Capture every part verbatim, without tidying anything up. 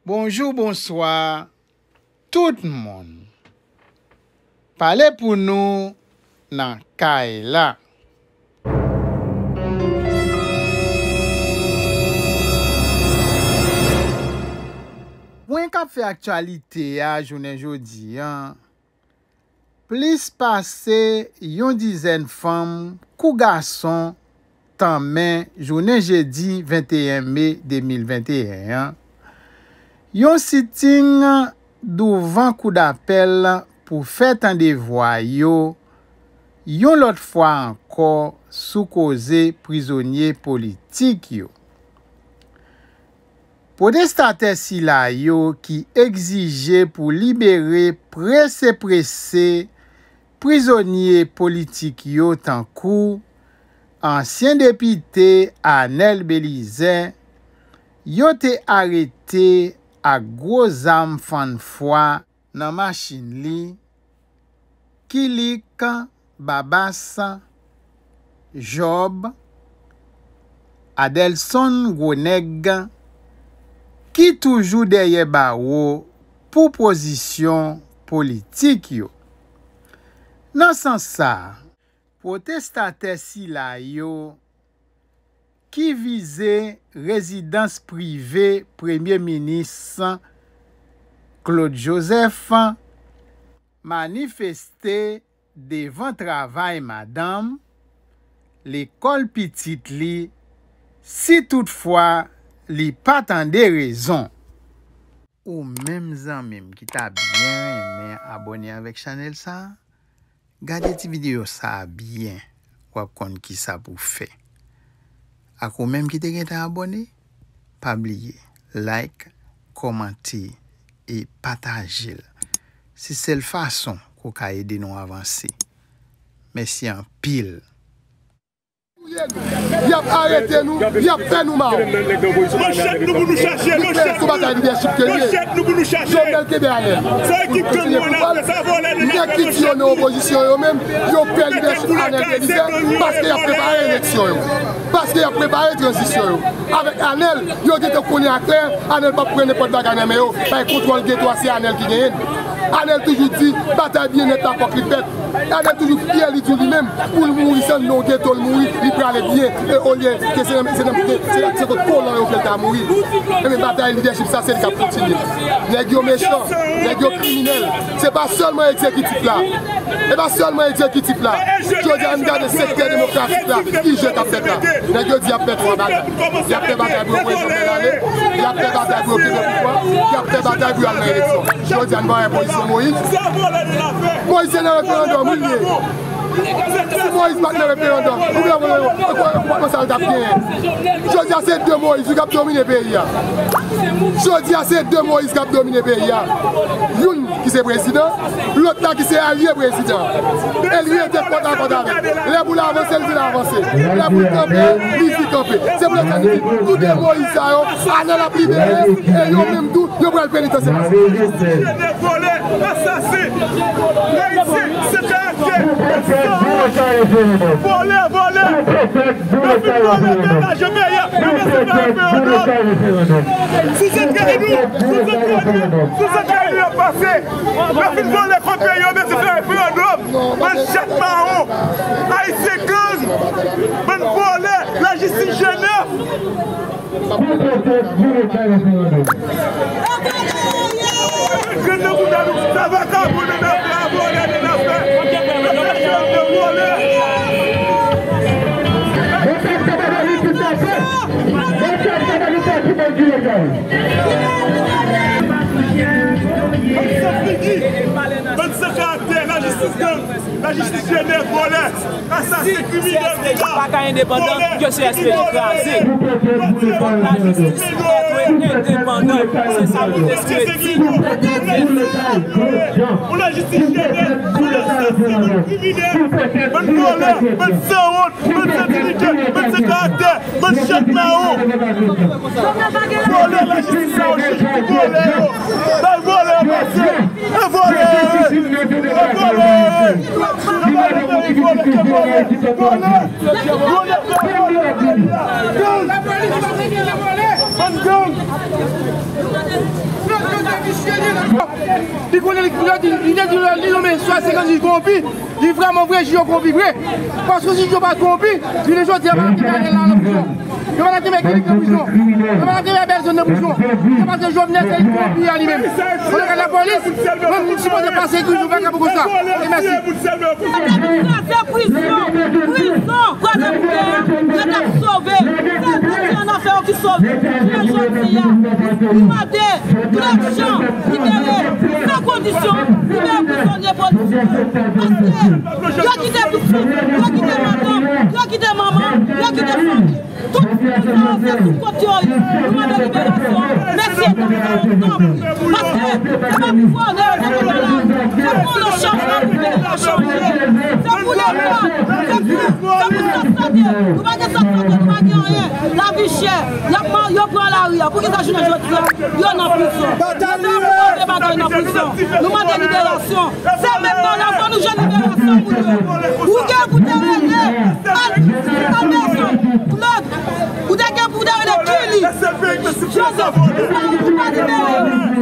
Bonjou, bonswa, tout moun. Pale pou nou nan kay la. Pwen k ap fè aktyalite a jounen jodi a, plis pase yon dizèn fanm kou gason tanmen jounen jedi venteyen me de mil venteyen an, yon sitin douvan koudapèl pou fè tande vwa yo yon lòt fwa ankò sou koze prizonye politik yo. Pwotestatè sila yo ki egzije pou libere prese prese prizonye politik yo tankou ansyen depite Anèl Belizaire, yo te arete ak gwo zam fann fwa nan machin li, Kilik, Babas, Jòb, Adelson Gwonèg, ki toujou dèyè bawo pou pozisyon politik yo. Nan sans sa a, pwotestatè sila yo ki vize rezidans prive Premye Minis Claude Joseph manifeste devan travay madanm, lekòl pitit li, si toutfwa li pa tande rezon. Ou menm zanmi m ki ta byen renmen abòne avèk chanèl sa a, gade ti videyo sa a byen, w ap konn kisa pou w fè. Ak ou menm ki te gentan abòne, pa bliye like, kòmante e pataje l. Se sèl fason ke w ka ede nou avanse. Mèsi anpil. Y ap arete nou, y ap fè nou mal. Manchèt nou pou nou chache, manchèt nou pou nou chache. Jovenel kenbe Anèl. Pou l kontinye pouvwa l. Nèg ki di yo nan opozisyon yo menm, yo pè lidèchip Anèl Belizaire paske y ap prepare eleksyon yo. Paske y ap prepare tranzisyon yo. Avèk Anèl, yo gentan konnen aklè, Anèl p ap pran nenpòt bagay nan men yo. Bay kontwòl geto a, se Anèl ki genyen l. Anèl toujou di, batay byennèt la fòk li fèt. Anèl toujou fyè, li di w li menm, pou l mouri san non geto l mouri, li prale byen. E olye ke se nan, se nan, se, se kot kolon yo vle l ta mouri. Ebyen, batay lidèchip sa, se li k ap kontinye. Nèg yo mechan, nèg yo kriminèl. Se pa sèlman egzekitif la. E pa sèlman egzekitif la. Jodi a, ann gade sektè demokratik la, ki jè k ap fèt la. Nèg yo di y ap fè twa bagay. Y ap fè batay pou yo voye Jovenel ale. Y ap fè batay pou yo kenbe pouvwa. Y ap fè batay pou yo al nan eleksyon. Jodi a, n pa wè pozisyon Moyiz. Moyiz se nan referandòm, wi, l ye. Si Moyiz pa t nan referandòm, ou byen wè, kòman sa l t ap genyen? Jodi a, se de Moyiz, wi, k ap domine peyi a. Jodi a, se de Moyiz k ap domine peyi a. Youn ki se prezidan, lòt la ki se alye prezidan. E li rete kòt a kòt avè l. Lè pou l avanse, l di l avanse. Lè pou l kanpe, li di kanpe. Se pou sa n di, tou de Moyiz sa yo, Anèl ap libere, e yo menm tou, yo pral penitansye. Vòlè, asasen, Ayisyen, se karaktè, vòlè, vòlè. N ap fin vòlè kòb lajan peyi a, n ap fin fè referandòm. Sou zantray nou, sou zantray nou, sou zantray nou y ap pase. N ap fin vòlè kòb peyi a, n ap fin fè referandòm. Bann chat mawon, Ayisyen gang, bann vòlè, lajistis Jenèf. Pou pwotèj vòlè kay referandòm. Grenn nan bouda nou, sa vakabon nan afè a, vòlè nan afè. Mesye, vòlè. Mesye, sa va vin tout à fait. Mesye, sa va vin tout à fait. Bann san figi, bann san karaktè, lajistis gang. Lajistis Jenèf, vòlè, asasen, kriminèl, piga, vòlè, piga, vòlè. Fòk lajistis antre endepandan. Se sa nou te swete. Pou lajistis Jenèf, pou asasen, pou kriminèl, bann vòlè, bann sanwont, bann san diyite, bann san karaktè, bann chat mawon. Vòlè, lajistis la, ou jij pou vòlè yo. Bay vòlè yo pase. E vòlè yo ye! E vòlè yo ye! Vòlè, vòlè, vòlè, vòlè, vòlè, vòlè, gang! Gang! Bann gang! Yo di, li te di li nonmen swa senkant jij kowonpi, li vrèman vre, jij yo kowonpi vre. Paske si jij yo pa t kowonpi, jounen jodi a, pa t ap gen Ariel la nan prizon. Yo pa t ap gen Mèg Kilik nan prizon. Yo pa t ap gen Bèlzòn nan prizon. Se paske Jovenel se li kowonpi a li menm. Mwen ka lapolis, mwen m sipoze pase ekri nou vagabon konsa. E mèsi. Kraze prizon, prizon, kraze pouvwa, yo t ap sove. Se prizon nan fè yo ki sove. Jounen jodi a, nou mande Claude Jean libere san kondisyon, libere prizonye politik yo. Paske yo kite pitit, yo kite madanm, yo kite manman, yo kite fanmi. Tout moun sa yo se sou kont yo ye. Nou mande liberasyon mesye dam sa yo, tanpri. Paske se pa pou vòlè yo te mete la. Se pou yon chanjman pou peyi a chanje. Se pou lekòl, se pou, se pou sant sante. Nou pa gen sant sante, nou pa gen anyen. Lavi chè. Y ap man-, yo pran lari a. Poukisa jounen jodi a, yo nan prizon? Yo fè pou vòlè bagay nan prizon. Nou mande liberasyon. Se menm nan la, fò nou jwenn liberasyon moun yo. Ou gen pou te rele Al-, Albèson, Claude, ou te gen pou te rele Kili, Joseph, ou pa, ou pa libere yo.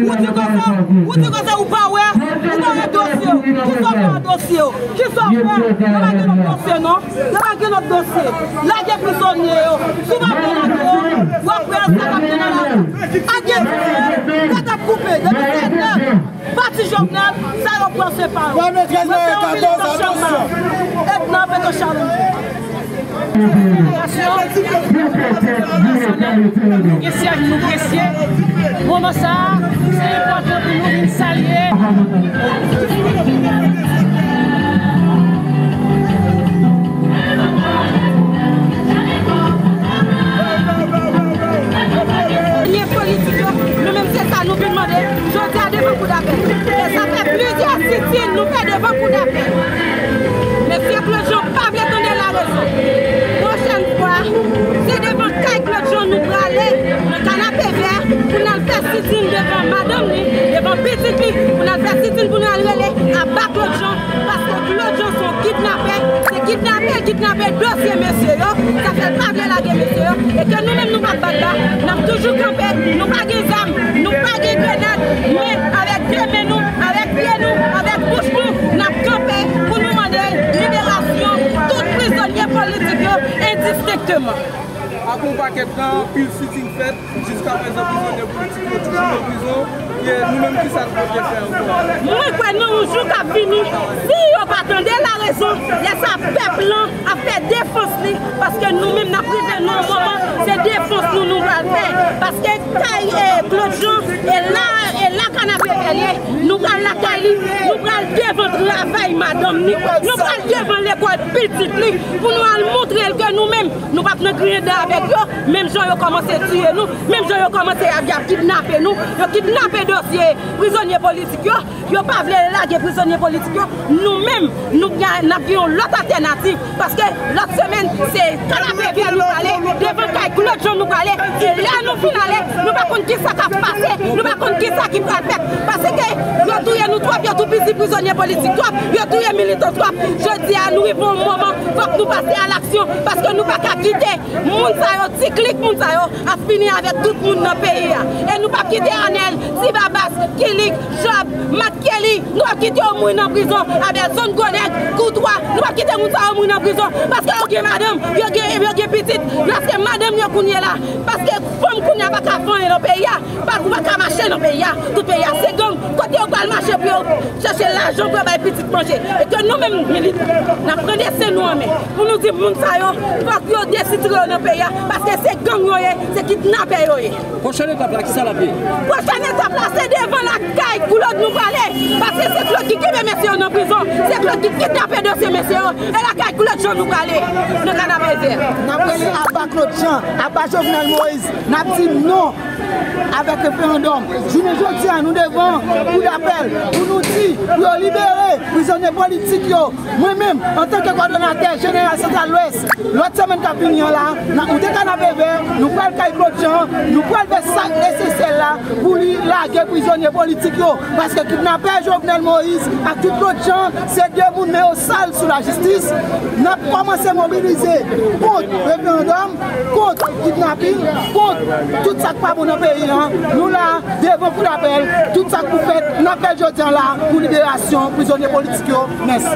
Ou di konsa, ou di konsa ou pa wè, ou pa wè dosye yo. Kisa w fè a dosye yo? Kisa w fè? Yo pa gen lòt dosye, non. Yo pa gen lòt dosye. Lage prizonye yo. Si w pa vle lage yo, w ap wè sa k ap gen nan lari. Ak gen dosye, tèt ap koupe. Depi se nèg pati Jovenel, sa yo pran se pa yo. Mwen se yon militan Chanm Mwen. Edna Beton Chalon. Gen syèj nou presye. Moman sa a, se enpòtan pou nou vin salye. Premye politik yo, nou menm se sa nou vin mande. Jodi a devan kou dapèl. E sa fè plizyè sitin nou fè devan kou dapèl. Mesye Claude Jean pa vle tande larezon. Pwochèn fwa, se devan kay Claude Jean nou prale, nan Kanapevè, pou n al fè sitin devan madanm li, devan pitit li, pou n al fè sitin pou n al rele aba Claude Jean. Paske Claude Jean se yon kidnapè, se kidnapè l kidnapè dosye mesye yo, sa fè l pa vle lage mesye yo, e ke nou menm nou p ap bat ba, n ap toujou kanpe, nou pa gen zam, nou pa gen grenad, men avèk de men nou, avèk pye nou, avèk bouch nou, n ap kanpe pou nou mande liberasyon tout prizonye politik yo endistenkteman. Apre yon pakèt tan, anpil sitin fèt, jiskaprezan prizonye politik yo toujou nan prizon. E nou menm, kisa n konte fè ankò? Mwen kwè nan yon jou k ap vini, si yo pa tande larezon, lè sa pèp lan ap fè defans li, paske nou menm n ap rive nan yon moman, se defans nou nou pral fè. Paske kay, e, Claude Jean, e la, e la Kanapevè l ye, nou pral lakay li, nou pral devan travay madanm ni, nou pral devan lekòl pitit li, pou nou al montre l ke nou menm, nou p ap nan griyen dan avèk yo, menm jan yo kòmanse tiye nou, menm jan yo kòmanse ap, ap kidnape nou, yo kidnape dosye prizonye politik yo, yo pa vle lage prizonye politik yo, nou menm, nou gen, n ap gen yon lòt altènativ, paske lòt semèn, se Kanapevè nou prale, devan kay Claude Jean nou prale, e lè nou fin ale, nou pa konn kisa k ap pase, nou pa konn kisa ki pral fèt, paske yo touye nou twòp, yo tou piti prizonye politik twòp, yo touye militan twòp. Jodi a, nou rive yon moman, fòk nou pase a laksyon, paske nou pa ka kite moun sa yo, ti klik moun sa yo, ap fini avèk tout moun nan peyi a. E nou p ap kite Anèl, Ti Babas, Kilik, Jòb, Mak Kelly, nou p ap kite yo mouri nan prizon, Abèlson, Gwonèg, Koutwa, nou p ap kite moun sa yo mouri nan prizon, paske yo gen madanm, yo gen, yo gen pitit, paske madanm yo kounye la, paske fanm kounye a pa ka fè anyen nan peyi a, pa, ou pa ka mache nan peyi a, tout peyi a se gang, kote yo pral mache pou yo chèche lajan pou yo bay pitit manje, e ke nou menm militan, n ap pran desten nou an men, pou nou di moun sa yo, fòk yo desitire yo nan peyi a, paske se gang yo ye, se kidnapè yo ye. Pwochèn etap la, kisa l ap ye? Pwochèn etap la, se devan lakay Claude nou prale. Paske se Claude ki kenbe mesye yo nan prizon. Se Claude ki kidnape dosye mesye yo. E lakay Claude Jean nou prale. Nan Kanapevè. N ap rele aba Claude Jean, aba Jovenel Moïse. N ap di non avèk referandòm. Jounen jodi a, nou devan kou dapèl pou nou di pou yo libere prizonye prizonye politik yo. Mwen menm, antanke kòdonatè jeneral Santral Lwès, lòt semèn k ap vini an la, n ap monte Kanapevè, nou pral kay Claude Jean, nou pral fè sa k nesesè la pou li lage prizonye politik yo. Paske kidnapè Jovenel Moïse ak tout Claude Jean, se de moun men yo sal sou lajistis. N ap kòmanse mobilize kont referandòm, kont kidnapin, kont tout sa k pa bon nan peyi an. Nou la devan koudapèl, tout sa k pou fèt, n ap fèt jodi an la pou liberasyon prizonye politik yo. Mèsi.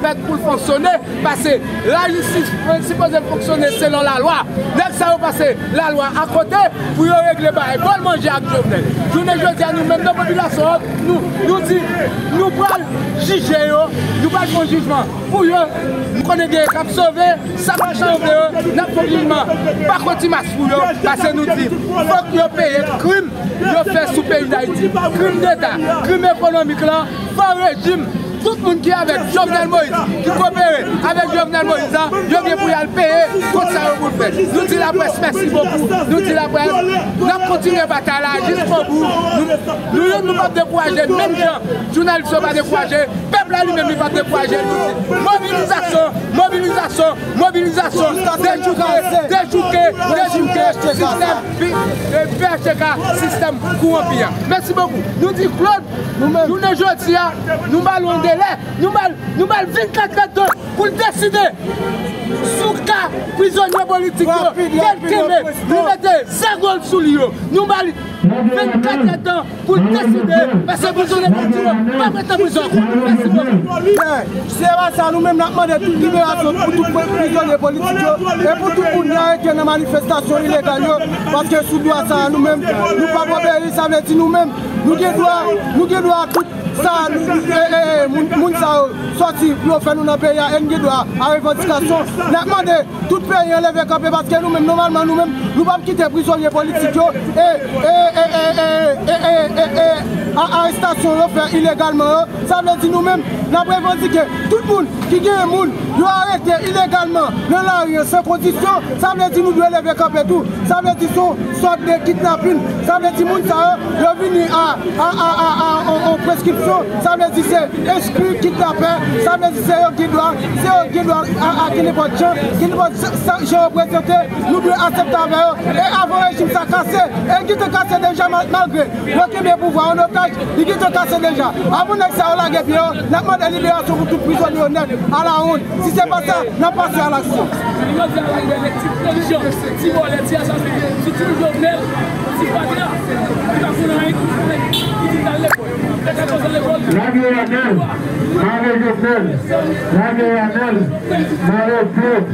Fèt pou l fonksyone, paske lajistis sipoze fonksyone selon lalwa. Nèg sa yo pase lalwa akote pou yo regle bagay bòl manje ak Jovenel. Jounen jodi a, nou menm nan popilasyon an, nou, nou di, nou pral jije yo, nou pral fè yon jijman pou yo. Nou konnen gen k ap sove, sa k ap chanbe yo, n ap fè yon jijman pa kontimas pou yo, paske nou di, fòk yo peye krim yo fè sou peyi Dayiti. Krim deta, krim ekonomik lan, fò rejim, tout moun ki avèk Jovenel Moïse, ki kopere avèk Jovenel Moïse la, yo gen pou y al peye kont sa yo pou l fè. Nou di laprès mèsi bokou, nou di laprès, n ap kontinye batay la jiskobou. Nou, nou, nou p ap dekouraje, menm jan jounalis yo pa dekouraje, pèp la li menm li p ap dekouraje. Nou di mobilizasyon, mobilizasyon, mobilizasyon, dechouke, dechouke, dechouke sistèm P H T K, sistèm kowonpi a. Mèsi bokou. Nou di Claude, jounen jodi a, nou ba l yon delè, nou ba l, nou ba l vennkat èdtan pou l deside sou ka prizonye politik yo, ke l kenbe, nou mete zègòl sou li yo. Nou ba l vennkat èdtan pou l deside, paske prizonye politik yo p ap ret nan prizon ankò. Mèsi bokou. Byen, se pa sa, nou menm n ap mande tout liberasyon pou tout pri- prizonye politik yo e pou tout moun ki arete nan manifestasyon ilegal yo, paske sou dwa sa a nou menm nou p ap obeyi. Sa vle di nou menm nou gen dwa, nou gen dwa tout sa, e, e, e, moun, moun sa yo sòti pou yo fè nou nan peyi a, e n gen dwa a revandikasyon. N ap mande tout peyi an leve kanpe, paske nou menm, nòmalman, nou menm, nou p ap kite prizonye politik yo e, e, e, e, e, e, e, e, a, arestasyon yo fè ilegalman yo. Sa vle di nou menm, n ap revandike tout moun ki genyen moun yo arete ilegalman nan lari an san kondisyon. Sa vle di nou dwe leve kanpe tou. Sa vle di se yon sòt de kidnapin. Sa vle di moun sa yo, yo vini a, a, a, a, a, an, an preskripsyon. Sa vle di se enskri kidnapè. Sa vle di se yo gen dwa, se yo gen dwa a, a kenenpòt jan, kenenpòt jan, jan yo prezante, nou dwe aksepte avè yo. E avan rejim sa kase, e l gentan kase deja, mal- malgre yo kenbe pouvwa an otaj, li gentan kase deja. Avan nèg sa yo lage pye yo, n ap mande liberasyon pou tout prizonye yo nèt, alawonn. Si se pa sa, n ap pase a laksyon. Jodi a, la gen ti pwodiksyon, ti vòlè, ti asasen, ti, ti Jovenel, ti Fatra, ki pa konn anyen, ki pa konn anyen, ki di l al lekòl. Lage Jovenel, mare Jovenel, lage Jovenel, mare Claude.